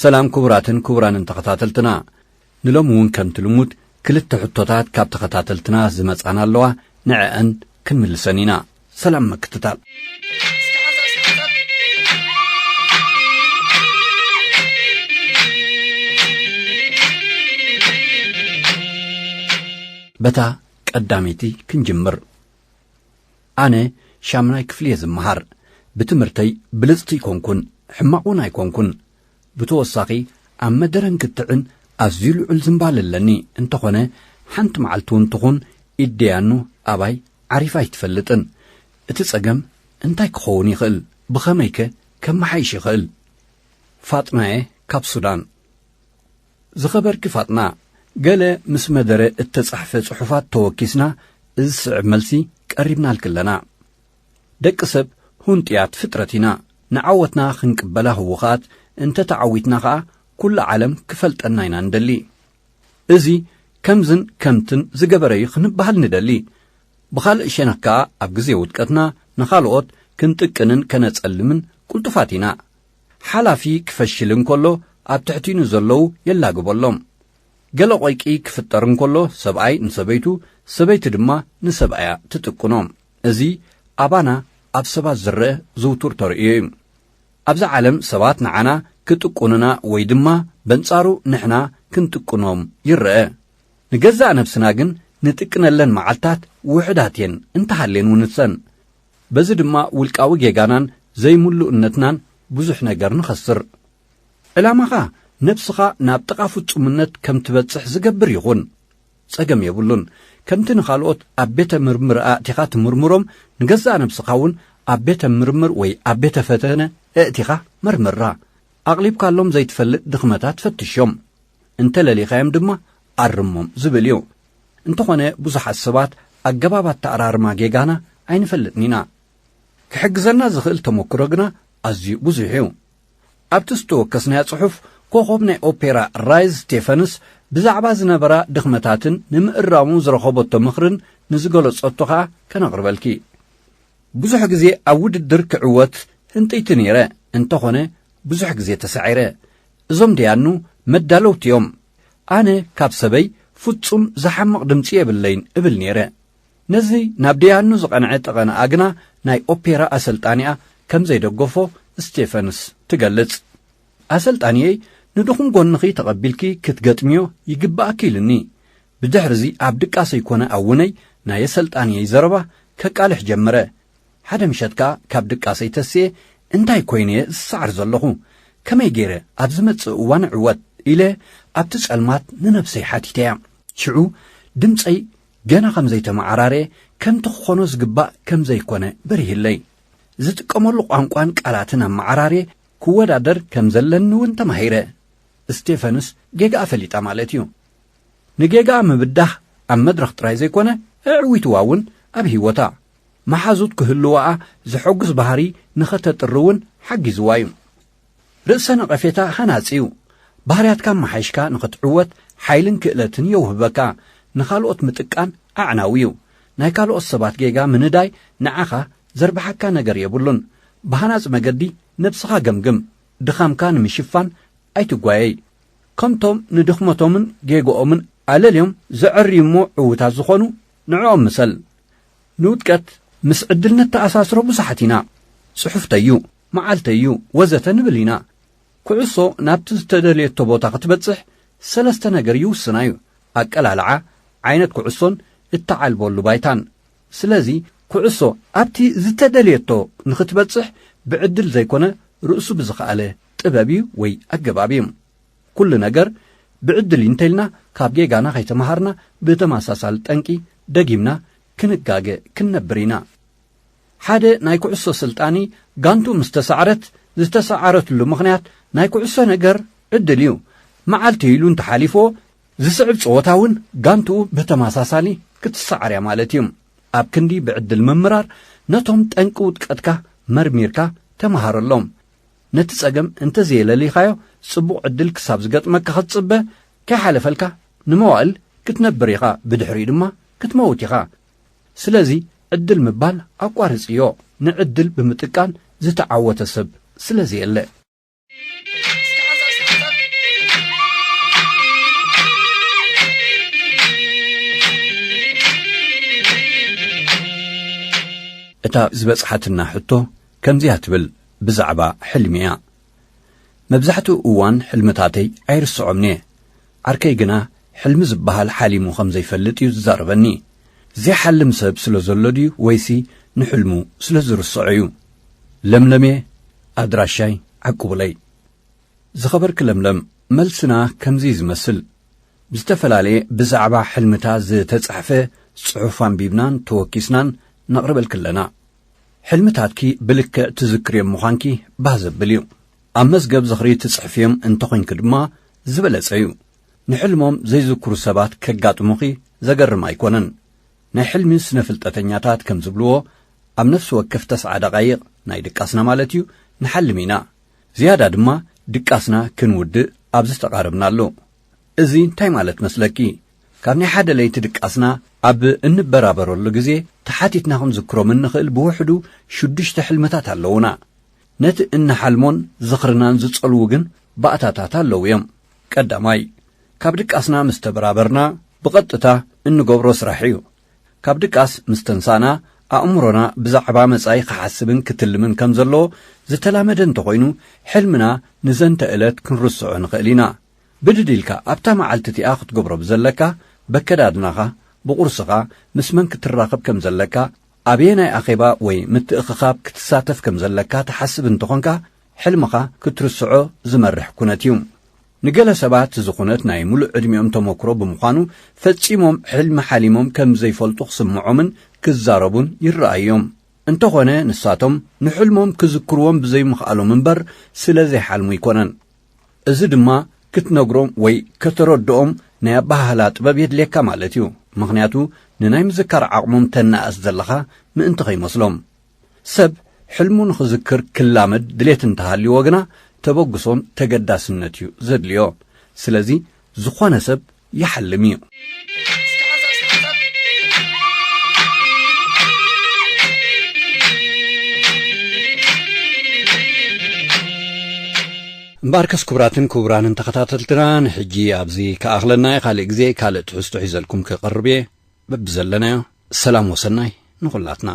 ሰላም ክቡራትን ክቡራንን ተኸታተልትና። ንሎሚ እውን ከምቲ ልሙድ ክልተ ሕቶታት ካብ ተኸታተልትና ዝመጻና ኣለዋ፣ ንዕአን ክንምልሰን ኢና። ሰላም ምክትታል። በታ ቀዳመይቲ ክንጅምር። ኣነ ሻምናይ ክፍሊ እየ ዝመሃር። ብትምህርተይ ብልጽቲ ኣይኮንኩን፣ ሕማቕ እውን ኣይኮንኩን። ብተወሳኺ ኣብ መደረን ክትዕን ኣዝዩ ልዑል ዝንባለ ኣለኒ። እንተኾነ ሓንቲ መዓልቲ እውን ትኹን ኢድ ደያኑ ኣባይ ዓሪፋ ኣይትፈልጥን። እቲ ጸገም እንታይ ክኸውን ይኽእል? ብኸመይከ ከመሓይሽ ይኽእል? ፋጥናየ ካብ ሱዳን። ዝኸበርኪ ፋጥና፣ ገለ ምስ መደረ እተጻሕፈ ጽሑፋት ተወኪስና እዚ ዝስዕብ መልሲ ቀሪብናልኪ ኣለና። ደቂ ሰብ ሁንጥያት ፍጥረት ኢና። ንዓወትና ክንቅበላ ህውኻት፣ እንተ ተዓዊትና ኸኣ ኩሉ ዓለም ክፈልጠና ኢና ንደሊ። እዚ ከምዝን ከምትን ዝገበረ'ዩ ክንበሃል ንደሊ። ብኻልእ ሸነኽ ከኣ ኣብ ግዜ ውድቀትና ንኻልኦት ክንጥቅንን ከነጸልምን ቅልጡፋት ኢና። ሓላፊ ክፈሽል እንከሎ ኣብ ትሕቲኡ ንዘለዉ የላግበሎም። ገለ ቆይቂ ክፍጠር እንከሎ ሰብኣይ ንሰበይቱ፣ ሰበይቲ ድማ ንሰብኣያ ትጥቅኖ። እዚ ኣባና ኣብ ሰባት ዝረአ ዝውቱር ተርእዮ እዩ። ኣብዛ ዓለም ሰባት ንዓና ክጥቁኑና ወይ ድማ በንጻሩ ንሕና ክንጥቅኖም ይረአ። ንገዛእ ነብስና ግን ንጥቅነለን መዓልታት ውሑዳት እየን እንተሃልየን እውን ንሰን። በዚ ድማ ውልቃዊ ጌጋናን ዘይምሉእነትናን ብዙሕ ነገር ንኸስር። ዕላማኻ ነብስኻ ናብ ጥቓ ፍጹምነት ከም ትበጽሕ ዝገብር ይኹን፣ ጸገም የብሉን። ከምቲ ንኻልኦት ኣብ ቤተ ምርምር ኣእቲኻ ትምርምሮም፣ ንገዛእ ነብስኻ እውን ኣብ ቤተ ምርምር ወይ ኣብ ቤተ ፈተነ ኣእቲኻ መርምራ። ኣቕሊብካሎም ዘይትፈልጥ ድኽመታት ፈትሾም። እንተ ለሊኻዮም ድማ ኣርሞም ዝብል እዩ። እንተኾነ ብዙሓት ሰባት ኣገባብ ኣተኣራርማ ጌጋና ኣይንፈልጥን ኢና። ክሕግዘና ዝኽእል ተመክሮ ግና ኣዝዩ ብዙሕ እዩ። ኣብቲ ዝተወከስናዮ ጽሑፍ፣ ኮኾብ ናይ ኦፔራ ራይዝ ስቴፈንስ ብዛዕባ ዝነበራ ድኽመታትን ንምእራሙ ዝረኸበቶ ምኽርን ንዝገለጸቶ ኸኣ ከነቕርበልኪ። ብዙሕ ግዜ ኣብ ውድድር ክዕወት ህንጥይቲ ነይረ፣ እንተኾነ ብዙሕ ግዜ ተሳዒረ። እዞም ደያኑ መዳለውቲ እዮም። ኣነ ካብ ሰበይ ፍጹም ዝሓምቕ ድምጺ የብለይን እብል ነይረ። ነዚ ናብ ደያኑ ዝቐንዐ ጠቐነኣ ግና ናይ ኦፔራ ኣሰልጣኒኣ ከም ዘይደገፎ ስቴፈንስ ትገልጽ። ኣሰልጣኒየይ፣ ንድኹም ጎንኺ ተቐቢልኪ ክትገጥምዮ ይግባኣኪ ኢሉኒ። ብድሕርዚ ኣብ ድቃሰይ ኮነ ኣብ ውነይ ናይ ኣሰልጣኒየይ ዘረባ ከቃልሕ ጀመረ። ሓደ ምሸት ከኣ ካብ ድቃሰይ ተስኤ፣ እንታይ ኮይነ እየ ዝሰዓር ዘለኹ? ከመይ ገይረ ኣብ ዝመጽእ እዋን እዕወት? ኢለ ኣብቲ ጸልማት ንነብሰይ ሓቲተያ። ሽዑ ድምጸይ ገና ከም ዘይተመዓራረየ፣ ከምቲ ክኾኖ ዝግባእ ከም ዘይኮነ በሪህለይ። ዝጥቀመሉ ቋንቋን ቃላትን ኣመዓራርየ ክወዳደር ከም ዘለኒ እውን ተማሂረ። ስቴፈንስ ጌጋኣ ፈሊጣ ማለት እዩ። ንጌጋኣ ምብዳህ ኣብ መድረኽ ጥራይ ዘይኮነ፣ ኣዕዊትዋ እውን ኣብ ህይወታ። መሓዙት ክህልዋኣ ዘሐጉስ ባህሪ ንኸተጥሪ እውን ሓጊዝዋ እዩ። ርእሰ ነቐፌታ ሃናጺ እዩ። ባህርያትካ መሓይሽካ ንኽትዕወት ሓይልን ክእለትን የውህበካ። ንኻልኦት ምጥቃን ኣዕናዊ እዩ። ናይ ካልኦት ሰባት ጌጋ ምንዳይ ንዓኻ ዘርብሓካ ነገር የብሉን። ብሃናጺ መገዲ ነብስኻ ገምግም። ድኻምካ ንምሽፋን ኣይትጓየይ። ከምቶም ንድኽመቶምን ጌግኦምን ኣለልዮም ዘዐርዩ እሞ ዕዉታት ዝኾኑ ንዕኦም ምሰል። ንውድቀት ምስ ዕድል ነተኣሳስሮ ብዙሓት ኢና። ጽሑፍተዩ፣ መዓልተዩ፣ ወዘተ ንብል ኢና። ኩዕሶ ናብቲ ዝተደልየቶ ቦታ ክትበጽሕ ሰለስተ ነገር ይውስና እዩ። ኣቀላልዓ፣ ዓይነት ኩዕሶን እተዓልበሉ ባይታን። ስለዚ ኩዕሶ ኣብቲ ዝተደልየቶ ንኽትበጽሕ ብዕድል ዘይኮነ ርእሱ ብዝኸኣለ ጥበብ እዩ ወይ ኣገባብ እዩ። ኩሉ ነገር ብዕድል እዩ እንተኢልና ካብ ጌጋና ከይተመሃርና ብተመሳሳሊ ጠንቂ ደጊምና ክንጋገ ክንነብር ኢና። ሓደ ናይ ኩዕሶ ስልጣኒ ጋንቱ ምስ ተሳዕረት ዝተሳዓረትሉ ምኽንያት ናይ ኩዕሶ ነገር ዕድል እዩ። መዓልቲ ኢሉ እንተሓሊፎ ዝስዕብ ጸወታ እውን ጋንትኡ ብተመሳሳሊ ክትሰዓር እያ ማለት እዩ። ኣብ ክንዲ ብዕድል ምምራር ነቶም ጠንቂ ውድቀትካ መርሚርካ ተመሃረሎም። ነቲ ጸገም እንተዘየለሊኻዮ ጽቡቕ ዕድል ክሳብ ዝገጥመካ ክትጽበ ከይሓለፈልካ ንመዋእል ክትነብር ኢኻ፣ ብድሕሪኡ ድማ ክትመውት ኢኻ። ስለዚ ዕድል ምባል ኣቋርጽዮ፣ ንዕድል ብምጥቃን ዝተዓወተ ሰብ ስለዘየለ። እታ ዝበጽሓትና ሕቶ ከምዚኣ ትብል፣ ብዛዕባ ሕልሚ እያ። መብዛሕትኡ እዋን ሕልምታተይ ኣይርስዖምን'የ። ዓርከይ ግና ሕልሚ ዝበሃል ሓሊሙ ከም ዘይፈልጥ እዩ ዝዛረበኒ። ዘይሓልም ሰብ ስለ ዘሎ ድዩ ወይሲ ንሕልሙ ስለ ዝርስዖ እዩ? ለምለም'የ፣ ኣድራሻይ ዓቁቡለይ። ዝኸበርኪ ለምለም፣ መልስና ከምዚ እዩ ዝመስል። ብዝተፈላለየ ብዛዕባ ሕልምታት ዝተጻሕፈ ጽሑፍ ኣንቢብናን ተወኪስናን ነቕርበልኪ ኣለና። ሕልምታትኪ ብልክዕ ትዝክርዮም ምዃንኪ ባህ ዘብል እዩ። ኣብ መዝገብ ዝኽሪ ትጽሕፍዮም እንተኾይንኪ ድማ ዝበለጸ እዩ። ንሕልሞም ዘይዝክሩ ሰባት ከጋጥሙኺ ዘገርም ኣይኮነን። ናይ ሕልሚ ስነ ፍልጠተኛታት ከም ዝብልዎ፣ ኣብ ነፍሲ ወከፍ ተስዓ ደቓይቕ፣ ናይ ድቃስና ማለት እዩ፣ ንሓልም ኢና። ዝያዳ ድማ ድቃስና ክንውድእ ኣብ ዝተቓረብናሉ። እዚ እንታይ ማለት መስለኪ? ካብ ናይ ሓደ ለይቲ ድቃስና ኣብ እንበራበረሉ ግዜ ተሓቲትና ክንዝክሮም እንኽእል ብውሕዱ ሽዱሽተ ሕልምታት ኣለዉና። ነቲ እንሓልሞን ዝኽርናን ዝጸልዉ ግን ባእታታት ኣለዉ እዮም። ቀዳማይ፣ ካብ ድቃስና ምስ ተበራበርና ብቐጥታ እንገብሮ ስራሕ እዩ። ካብ ድቃስ ምስ ተንሳእና፣ ኣእምሮና ብዛዕባ መጻኢ ክሓስብን ክትልምን ከም ዘለዎ ዝተላመደ እንተኾይኑ፣ ሕልምና ንዘንተ ዕለት ክንርስዖ ንኽእል ኢና። ብድድ ኢልካ ኣብታ መዓልቲ እቲኣ ክትገብሮ ብዘለካ፣ በከዳድናኻ፣ ብቑርስኻ፣ ምስ መን ክትራኸብ ከም ዘለካ፣ ኣበየናይ ኣኼባ ወይ ምትእኽኻብ ክትሳተፍ ከም ዘለካ ትሓስብ እንተኾንካ፣ ሕልምኻ ክትርስዖ ዝመርሕ ኩነት እዩ። ንገለ ሰባት እዚ ኩነት ናይ ምሉእ ዕድሚኦም ተመክሮ ብምዃኑ፣ ፈጺሞም ሕልሚ ሓሊሞም ከም ዘይፈልጡ ክስምዖምን ክዛረቡን ይረኣዩ እዮም። እንተኾነ፣ ንሳቶም ንሕልሞም ክዝክርዎም ብዘይምኽኣሎም እምበር ስለ ዘይሓልሙ ኣይኮነን። እዚ ድማ ክትነግሮም ወይ ከተረድኦም ናይ ኣበሃህላ ጥበብ የድልየካ ማለት እዩ። ምኽንያቱ፣ ንናይ ምዝካር ዓቕሞም ተነኣእስ ዘለኻ ምእንቲ ከይመስሎም። ሰብ ሕልሙ ንኽዝክር ክላመድ ድሌት እንተሃልይዎ ግና፣ ተበግሶን ተገዳስነት እዩ ዘድልዮ። ስለዚ፣ ዝኾነ ሰብ ይሓልም እዩ። እምበኣርከስ፣ ክቡራትን ክቡራንን ተኸታተልትና፣ ንሕጂ ኣብዚ ክኣኽለና እዩ። ካልእ ግዜ ካልእ ትሕዝቶ ሒዘልኩም ክቐርብ እየ። በብዘለናዮ ሰላም ወሰናይ ንኹላትና።